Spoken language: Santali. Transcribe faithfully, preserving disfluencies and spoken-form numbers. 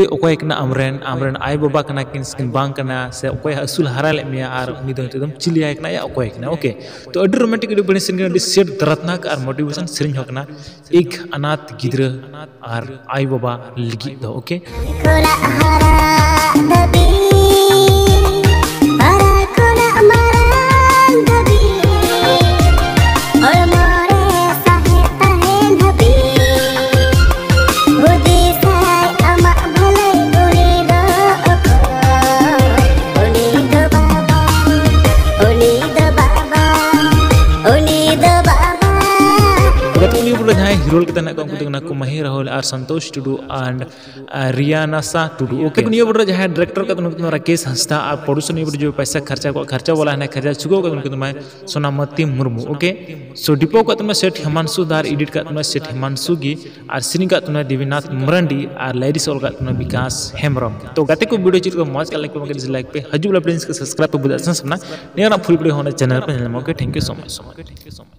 ᱚᱠᱚᱭ ᱠᱟᱱᱟ ᱟᱢᱨᱮᱱ, ᱟᱢᱨᱮᱱ ᱟᱭᱳ ᱵᱟᱵᱟ ᱠᱟᱱᱟ ᱠᱤᱱ ᱥᱮ ᱠᱤᱱ ᱵᱟᱝ ᱠᱟᱱᱟ, ᱥᱮ ᱚᱠᱚᱭ ᱟᱹᱥᱩᱞ ᱦᱟᱨᱟ ᱞᱮᱫ ᱢᱮᱭᱟ ᱟᱨ ᱩᱱᱤ ᱫᱚ ᱱᱤᱛᱚᱜ ᱫᱚᱢ ᱪᱤᱞᱤᱭᱟᱭ ᱠᱟᱱᱟ, ᱭᱟ ᱚᱠᱚᱭ ᱠᱟᱱᱟ? ᱳᱠᱮ, ᱛᱚ ᱟᱹᱰᱤ ᱨᱳᱢᱟᱱᱴᱤᱠ, ᱟᱹᱰᱤ ᱵᱟᱹᱲᱤᱡ ᱥᱮᱨᱮᱧ ᱠᱟᱱᱟ, ᱟᱹᱰᱤ ᱥᱮᱴ ᱫᱟᱨᱟᱛᱱᱟᱠ ᱟᱨ ᱢᱳᱴᱤᱵᱷᱮᱥᱚᱱ ᱥᱮᱨᱮᱧ ᱦᱚᱸ ᱠᱟᱱᱟ ᱮᱠ ᱟᱱᱟᱛ ᱜᱤᱫᱽᱨᱟᱹ ᱟᱨ ᱟᱭᱳ ᱵᱟᱵᱟ ᱞᱟᱹᱜᱤᱫ ᱫᱚ᱾ ᱳᱠᱮ, ᱠᱷᱚᱱᱟᱜ ᱦᱟᱨᱟ ᱫᱷᱟᱹᱵᱤᱡ, ᱦᱟᱨᱟ ᱠᱷᱚᱱᱟᱜ ᱢᱟᱨᱟᱝ ᱫᱷᱟᱹᱵᱤᱡ, ᱦᱚᱲᱢᱚ ᱨᱮ ᱥᱟᱦᱮᱫ ᱛᱟᱦᱮᱱ ᱦᱟᱹᱵᱤᱡ, ᱦᱩᱫᱤᱥᱟᱭ ᱟᱢᱟᱜ ᱵᱷᱟᱹᱞᱟᱹᱭ ᱩᱱᱤ ᱫᱚ ᱚᱠᱚᱭ? ᱩᱱᱤ ᱫᱚ ᱵᱟᱵᱟ, ᱩᱱᱤ ᱫᱚ ᱵᱟᱵᱟ, ᱩᱱᱤ ᱫᱚ ᱵᱟᱵᱟ᱾ ᱜᱟᱛᱮ ᱠᱚ, ᱱᱤᱭᱟᱹ ᱯᱚᱨᱮ ᱡᱟᱦᱟᱸᱭ ᱦᱤᱨᱳᱞ ᱠᱟᱛᱮ ᱦᱮᱱᱟᱜ ᱠᱚᱣᱟ, ᱩᱱᱠᱩ ᱫᱚ ᱠᱟᱱᱟ ᱠᱚ ᱢᱟᱦᱤ ᱨᱟᱦᱩᱞ ᱟᱨ ᱥᱚᱱᱛᱳᱥ ᱴᱩᱰᱩ and ᱟᱨ ᱨᱤᱭᱟᱱᱟᱥᱟ ᱴᱩᱰᱩ᱾ ᱳᱠᱮ, ᱱᱤᱭᱟᱹ ᱵᱚᱴ ᱨᱮ ᱡᱟᱦᱟᱸᱭ ᱰᱤᱨᱮᱠᱴᱚᱨ ᱠᱟᱛᱮ ᱩᱱᱠᱩ ᱫᱚ ᱨᱟᱠᱮᱥ ᱦᱟᱸᱥᱫᱟ ᱟᱨ ᱯᱨᱚᱰᱩᱥᱟᱨ ᱱᱤᱭᱟᱹ ᱵᱚᱴ ᱡᱩᱫᱤ ᱯᱚᱭᱥᱟ ᱠᱷᱟᱨᱪᱟ ᱠᱚ ᱠᱷᱟᱨᱪᱟ ᱵᱟᱞᱟ ᱦᱮᱱᱟᱭ ᱠᱷᱟᱨᱪᱟ ᱪᱩᱠᱟᱹᱣ ᱠᱟᱛᱮ ᱩᱱᱠᱩ ᱫᱚ ᱢᱟᱭ ᱥᱳᱱᱟᱢᱚᱛᱤ ᱢᱩᱨᱢᱩ᱾ ᱳᱠᱮ, ᱥᱳ ᱰᱤᱯᱚ ᱠᱟᱛᱮ ᱢᱟ ᱥᱮᱴ ᱦᱮᱢᱟᱱᱥᱩ ᱫᱟᱨ, ᱮᱰᱤᱴ ᱠᱟᱛᱮ ᱢᱟ ᱥᱮᱴ ᱦᱮᱢᱟᱱᱥᱩ ᱜᱮ, ᱟᱨ ᱥᱮᱨᱮᱧ ᱠᱟᱛᱮ ᱢᱟ ᱫᱮᱵᱤᱱᱟᱛᱷ ᱢᱟᱨᱟᱱᱰᱤ, ᱟᱨ ᱞᱟᱭᱨᱤᱥ ᱚᱞ ᱠᱟᱛᱮ ᱢᱟ ᱵᱤᱠᱟᱥ ᱦᱮᱢᱵᱨᱚᱢ᱾ ᱛᱚ ᱜᱟᱛᱮ ᱠᱚ, ᱵᱷᱤᱰᱤᱭᱳ ᱪᱮᱫ ᱞᱮᱠᱟ ᱢᱚᱡᱽ ᱠᱟᱜ, ᱞᱟᱭᱤᱠ ᱯᱮ, ᱰᱤᱥᱞᱟᱭᱤᱠ ᱯᱮ, ᱦᱤᱡᱩᱜ ᱵᱚᱞᱟ ᱯᱞᱤᱡ ᱥᱟᱵᱥᱠᱨᱟᱭᱤᱵ ᱯᱮ ᱵᱩᱡᱷᱟᱹᱜ ᱥᱟᱱᱟ ᱥᱟᱱᱟ ᱱᱤᱭᱟᱹ ᱨᱮᱱᱟᱜ ᱯᱷᱩᱞ ᱵᱷᱤᱰᱤᱭᱳ ᱦᱚᱸ ᱚᱱᱟ ᱪᱮᱱᱮᱞ ᱯᱮ ᱧᱮᱞ ᱧᱟᱢᱟ᱾ Okay, thank you so much, so much, thank you so much᱾